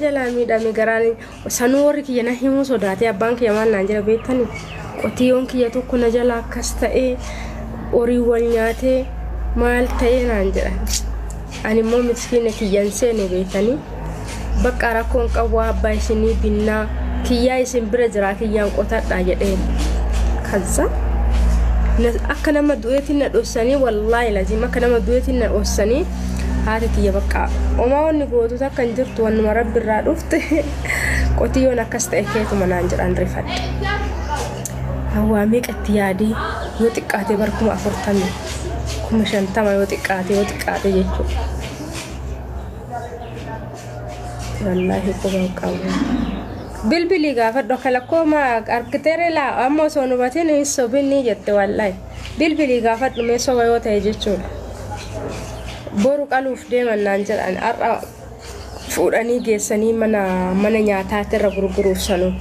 jalaa miidhame garaan sanuu warri kiyya na himuu sodaatee abbaan kiyya maal naan jira beektanii qotiyyoon kiyya tokko na jalaa akkas ta'ee horii wal nyaatee maal ta'ee naan jedhan. Ani immoo miskiina kiyyan seene beektanii bakka rakkoon qabu abbaa isinii binnaa kiyyaa isin bira jira kiyyaan qotadhaa jedheen. Kaza akka nama du'eetiin na dhossanii wallaahi laziim akka nama du'eetiin na dhossanii haati kiyya bakka homaa wanni gootu takka hin jirtu wannuma rabbi irraa dhufte qotiyyoon akkas ta'e keetuma naan jedhan rifadhe. Hawaa meeqatti yaadee yoo xiqqaate bar 40,000 50,000 yoo xiqqaate jechuudha. Wallaahi quban qabu. Bilbilii gaafadhu akka lakkooma argiteere laa amma osoo nu hubatin hin sobinni jette wallaahi. Bilbilii gaafadhu mee soba yoo ta'e jechuudha. Boru qaluuf deeman naan jedhan har'a fuudhanii geessanii mana nyaataatti irra gurguruuf sanuu.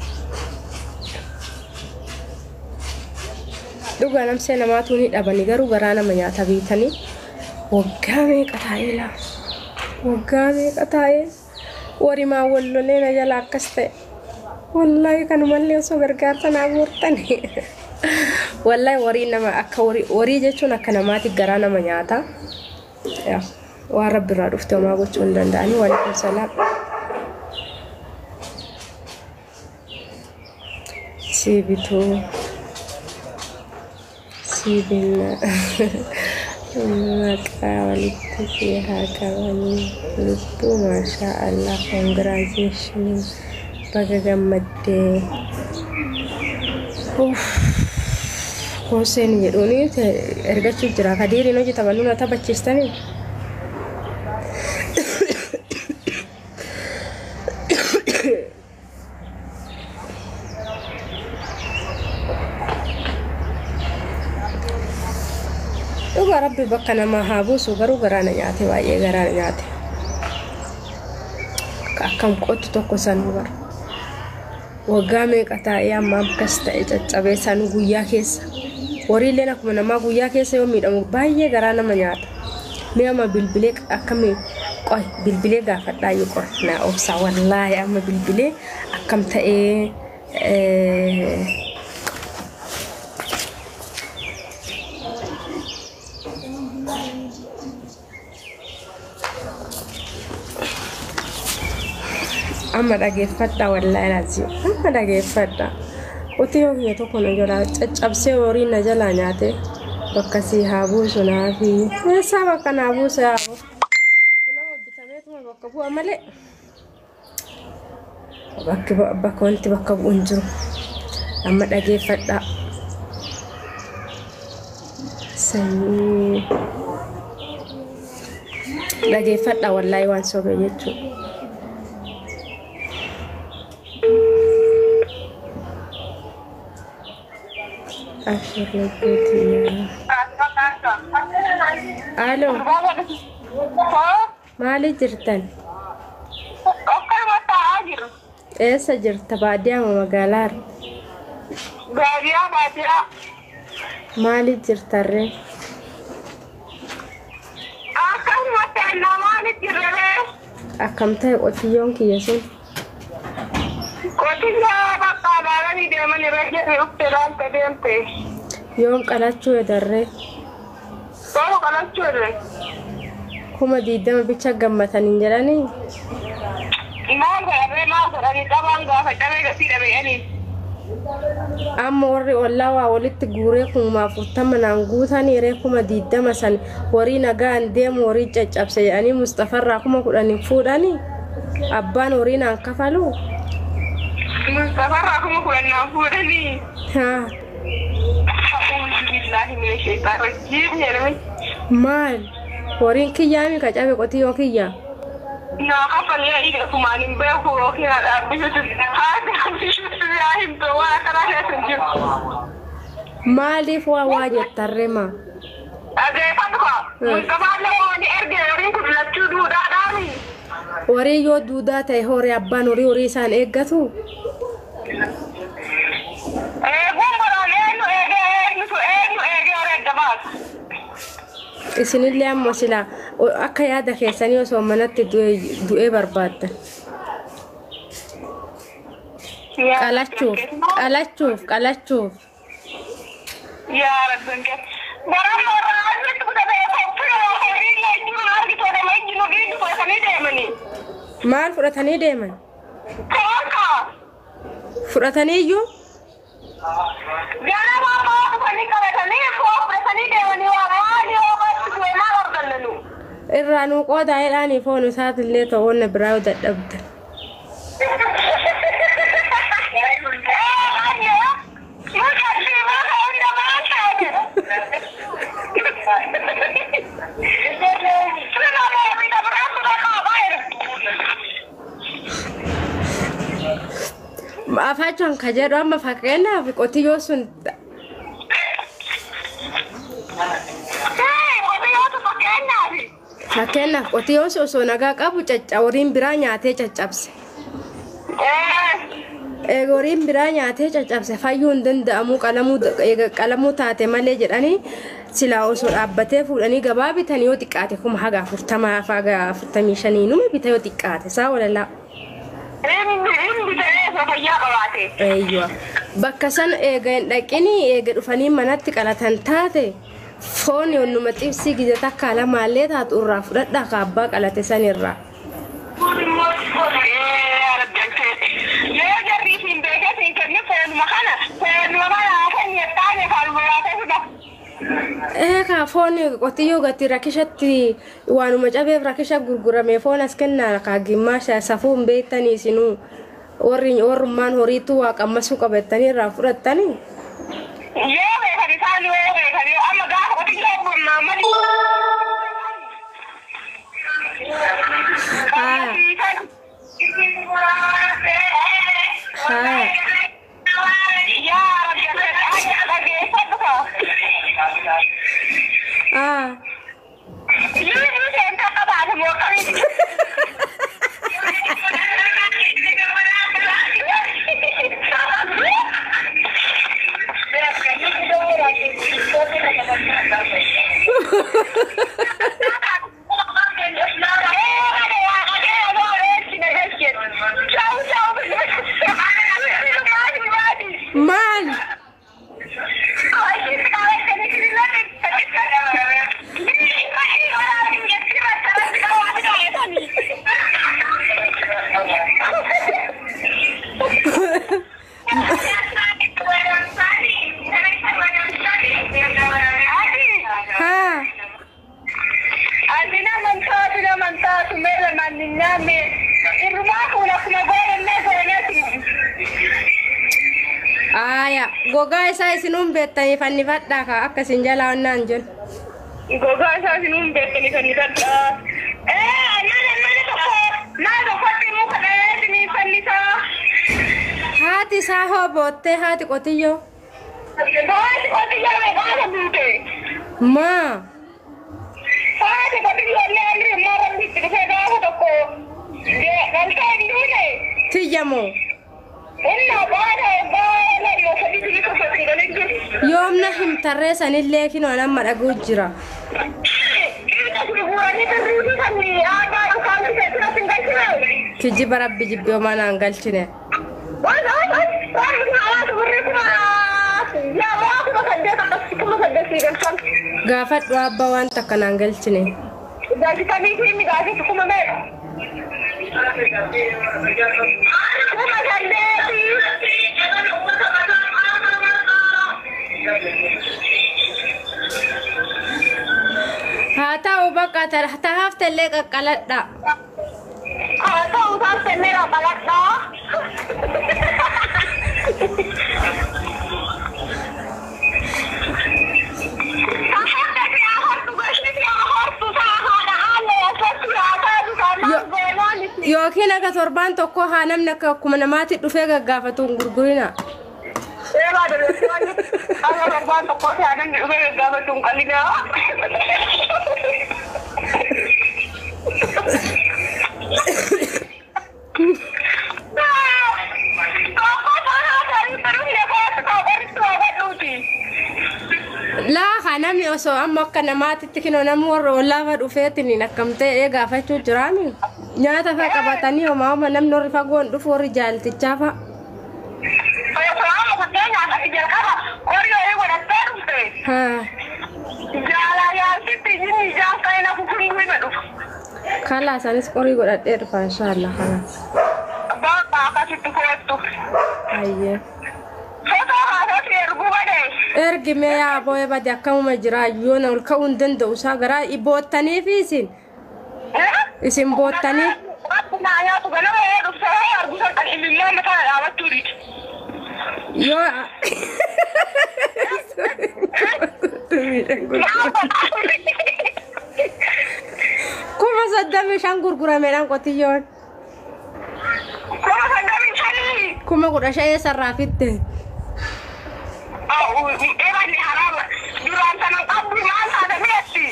Dhugaa namsee namaatu ni dhabani garuu garaa nama nyaata beekanii waggaa meeqa taa'ee laa waggaa meeqa taa'ee warimaa wal lolee na jala akkas ta'e wallaahi kanumallee osoo gargaarsa naa guurtani wallaahi warii nama akka warii jechuun akka namaatti garaa nama nyaata waan rabbi irraa dhufte homaa gochuu hin danda'anii waalaikum salaam. Si bituu si binna maqaa walitti si haa qabanii lubbuu maashaa Allah koongiraajeeshinii baga gammaddee. Kooseen jedhuuni ergachuuf jira kadiiriin hojii taphannu na taphachiistanii. Dhugaa rabbi bakka namaa haa buusu garuu garaa na nyaate baay'ee garaa na nyaate. Akkam qottu tokko sanuu bara. Waggaa meeqa taa'ee amma akkas ta'e caccabee sanuu guyyaa keessa. Horiileen akkuma namaa guyyaa keessa yoo miidhamu baay'ee garaa nama nyaata. Mee amma bilbilee akkamii qoy bilbilee gaafadhaa yoo qoy naa obsaa wallaahi amma bilbilee akkam ta'ee amma dhageeffadha wallaahi laazim amma dhageeffadha. Qotiyyoo kiyya tokko na jalaa caccabsee horii na jalaa nyaate bakka si haa buusu naafi eessaa bakka naa buusu yaa kun nama bitameetuma bakka bu'a malee bakka wanti bakka bu'u hin jiru amma dhageeffadha. Sanyii dhageeffadha wallaahi waan sobe jechuudha. Abshir lubbuuti. Alo. Maali jirtan? Eessa jirta? Baadiyyaa moo magaalaa? Baadiyyaa baadiyyaa. Maali jirtarree? Akkasuma ta'e maali jirree? Akkam ta'e qotiyyoon kiyya sun? Qotiyyoo bakka ilaalanii deeman irra jirri dhufte ilaalte deemte. Yoom qalachuu edarree? Yoom qalachuu edarree? 20,000 bicha gammatanii jedhanii? Maal godharree maal godhanii qabaan gaafa cabee gatii dhabeeyanii? Amma warri ollaa waa walitti guuree 40,000 naan guutanii ree 20,000 san horii nagaan deemu horii caccabse jedhanii Mustafarraa 10,000 fuudhanii abbaan horii naan kafalu. Mustafarraa 10,000 naan fuudhanii. Haa. A'uuzu billaahi mina sheexaan rajiim jedhame. Maal horiin kiyyaami ka cabe qotiyyoo kiyyaa? Naa kafalee ija kumaan hin beeku yookiin dhaabbisuutu haati dhaabbisuutu yaa himtu waan akkanaa keessa hin jiru. Maaliif waa jettarree maa? Dhageeffadhu kaa. Mustafaallee waan erge horiin kun lachuu duudhaadhaami. Horii yoo duudaa ta'e horii abbaan horii isaan eeggatu? Eeguun baraan eenyu eegee eenyutu eenyu eegee horii adda baasa. Isinillee ammoo sila akka yaada keessanii osoo manatti du'ee barbaaddan. Qalachuuf qalachuuf qalachuuf. Yaa Rabbi kee. Bara mooraa asitti kutatee qophii horii leenjii argitu nama ijji nu dhiiddu fudhatanii deemanii. Maal fudhatanii deeman? Kooka. Fudhatanii iyyuu? Gara mooraa dhufanii qabatanii foon fudhatanii deemanii waa maal yoo qabu du'e maal arganna nu? Irraa nuu qoodaa jedhaanii foon isaatillee ta'oonna biraa yoo dadhabda. Afaachuun ka jedhu amma fakkeenyaaf qotiyyoo sun fakkeenyaaf qotiyyoon sun osoo nagaa qabu horiin biraa nyaatee caccabse. Eega horiin biraa nyaatee caccabse fayyuu hin danda'amu qalamuu taate malee jedhanii silaa osoo dhaabbatee fuudhanii gabaa bitan yoo xiqqaate 40,000 haga 45,000 numa bita yoo xiqqaate isaa walalaa. Eeyywa. Bakka san eega hin dhaqini eega dhufanii manatti qalatan taate foon yoonnuma xibsii gija takka lamaallee taatu irraa fudhadhaa ka abbaa qalate san irraa. Ee kaa foon qotiyyoo gati rakishatti waanuma cabeef rakisha gurgurame foon as kennaa kaa gimmaasha safuu hin beektanii isinuu warri warrummaan horiitu waa qammasuu qabattanii irraa fudhattanii. Yoo beekan isaan yoo beekan amma gaafa qotiyyoo maamali. Haa. Haa. Yaa Rabbi dhageeffadhu kaa. Aa. Yoo isheen takka baate moo akkamitti? Maal? Haa. Aaya gogaa isaa isinuun beektanii fannifadhaa kaa akka isin jalaa onnaan jedhu. Gogaa isaa isinuun beektanii fannifadhaa. Mana tokko mana tokkotti muka dhahee fannisaa. Haati isaa hoo boottee haati qotiyyoo. Haati qotiyyoo meeqaata duute? Maa? Haati qotiyyoo illee amri immoo rabbi itti dhufee gaafa tokko galtee hin duune. Tiyya moo? Inna baada baala sadii bilisa sadii galee jiru. Yoomna himtarree sanillee kinoo nama dhaguu jira. Kijiba rabbi jibbee homaa naan galchine. Gaafadhu abbaa waan takka naan galchine. Haa ta'u bakka tahaaftellee qaqqaladha. Haa ta'u taaftellee qaqqaladha. Yookiin akka torbaan tokko haa namni akka akkuma namaatti dhufee gaggaafatu hin gurgurina. Torbaan tokko haa namni dhufee gaggaafatu hin qalina. Laa haa namni osoo amma akka namaatitti kinoo namni warra ollaafa dhufeetiin akkam ta'e gaafachuu jiraami. Nyaata fa'a qabatanii homaa homa namni warri fagoon dhufu warri jaaltichaa fa'a. jalqaba qorii horii godhattee dhufte. Jaalaa yaalsitti inni ijaan ka'ee nafu hunduu hima dhufa. Kalaas anis qorii godhadhee dhufa inshaallah kalaas. Bakka akkasitti koottu. Ayyee. Fotoo haasatti erguu badee. Ergi mee yaa boo'ee bade akkamuma jira yoo na ol ka'uu hin danda'u isaa garaa boottanii fi isin. Isin boottanii. Naa nyaatu ganama yoo dhufte argu san imimmaan mataa dhaabachuu didi. Yoo. 35,000 gurgurameedhaan qotiyyoon. 35,000? 15,000 eessarraa fitte? Eebanni haraama duraan sanan qabdu maal taate mi'eessi?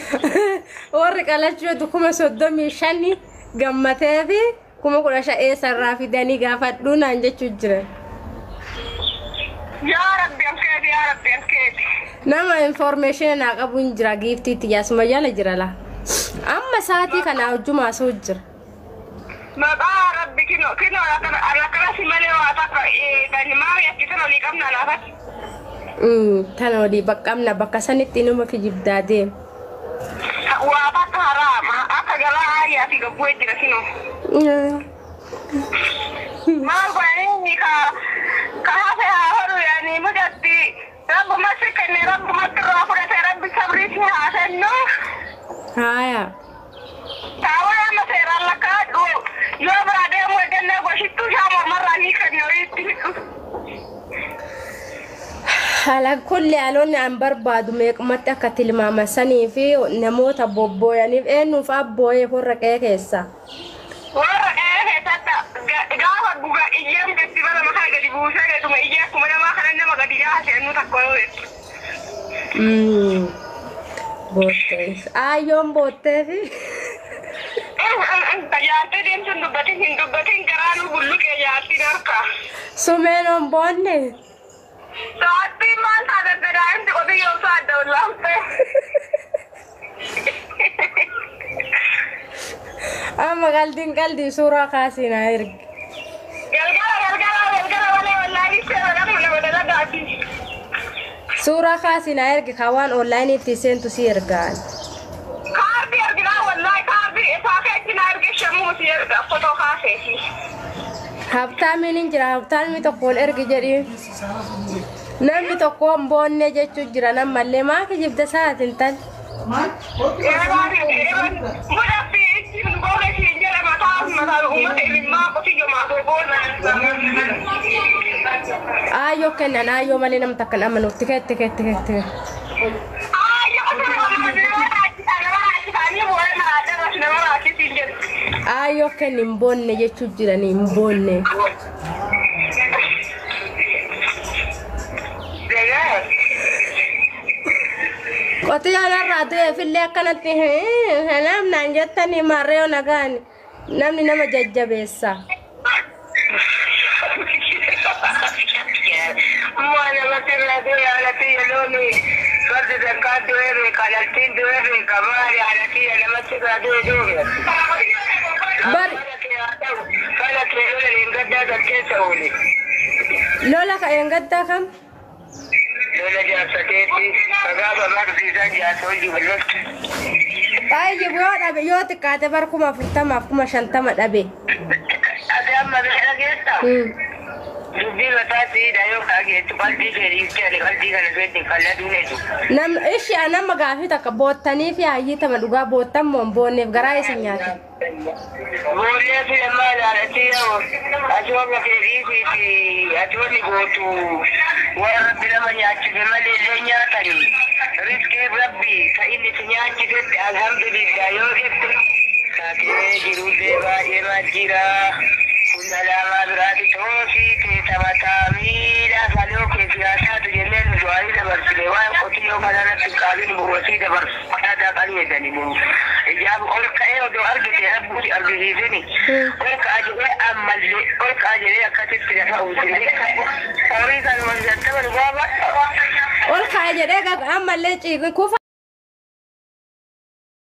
Warri qalachuutu 35,000 gammatee fi 15,000 eessarraa fidanii gaafadhuu naan jechuu jira. Yaa Rabbi ankeeti yaa Rabbi ankeeti. Nama information naa qabu hin jira giiftiitti yaasuma jala jira laa. Amma sa'aatii kana hojjuma asoo jira. Maqaa Rabbi kinoo kinoo akkana si malee waa takka maali akkisan olii qabna laafatti. Tana olii baqqabna bakka sanitti inuma kijibdaa deema. Waa takka haraama akka galaa aayyaa fi gabbu'ee jira kinoo. Maal godhanii ka hafe haa hodhu yaani mudatti rabbuma si kenne rabbumatti irraa fudhate rabbi sabrii si haa kennu. Haya. Taawwan amma seeraan lakkaa'adhu yoo biraa deemu eeggannee goshittuu isaa mormarraa ni kennu horiitti hidhu. Haala kulli haalonni an barbaadu meequmatti akka tilmaaman sanii fi namoota bobbooyaniif eenyuuf abbooyee warra qe'ee keessa. Warra qe'ee keessatti gaafa gugaa iyyeen gadi bara makaa gadi buusee gaduma iyyee akkuma namaa kana nama gadi yaase eenyu takka yoo jettu. Boottee. Ayyoon boottee fi. Jaartee deemtuun dubbatin hin dubbatin garaanuu bulluqee jaartiin harka. Sumeen on boonne. Sa'aatiin maal taate daa'imti qotiyyoo isaa adda wallaalte. Amma qaldiin qaldii suuraa kaasii naa ergi. Galgala galgala galgala malee wallaahi seera nama nama dalagaati. Suuraa kaasii naa ergi ka waan onlaayiniitti seentu si ergaan. Kaardii arginaa wallaahi kaardii isaa keetti naa erge shammuu si erga fotoo kaaseeti. Habtaamiin hin jira habtaamii tokkoon ergi jedhiin. Namni tokko hin boonne jechuu jira nammallee maa kijibda sa'aatiin tal. Mudatti ittiin goone siin jedha mataa mataa uummata ilmaa qotiyyoo maatoo boona. Aayyoo kennan aayyoo malee namni takka hin amanu tikeet tikeet tikeet tikeet. Aayyoo kenni hin boonne jechuu jiranii hin boonne. Qotiyyoon irraa du'eefillee akkanatti namnaan jettanii marree nagaan namni nama jajjabeessa. Lola ka'een gaddaa kam? Lola jaarsateetti gaafa barsiisan jaarsa hojii bal'ootti. Baay'ee yoo dhabe yoo xiqqaate bar 40,000 50,000 dhabe. Ati amma bira geessa? Dubbii mataa siidha yoo kaageettu qalbii keeriitti ani qalbii kana feette kalladuu neetu. Nam ishi anamma gaafii takka boottanii fi hayyii tama dhugaa boottan moo hin boonneef garaa isin nyaate. Boollee fi ammaa ilaalatti yoo atooma keeriitii fi atoonni gootu waan rabbi nama nyaachise malee illee nyaatanii riskii rabbi ka inni si nyaachisetti alhamdulillah yoo jette taatee jirullee baay'ee maal jira. Kun alaamaa biraati toosii teessa mataa miidhaa saloo kee siyaasaatu jennee nu du'anii dabarsine waan qotiyyoo kanarratti qaaliin bu'uutii dabarsu aadaa qalii jedhanii nu ijaab ol ka'ee odoo argite rabbuuti argisiisini ol ka'a jedhee ammallee ol ka'a jedhee akkasitti lafa uwwisine horii kanuma 50 dhugaa Ol ka'a jedhee ammallee ciiqi kufa.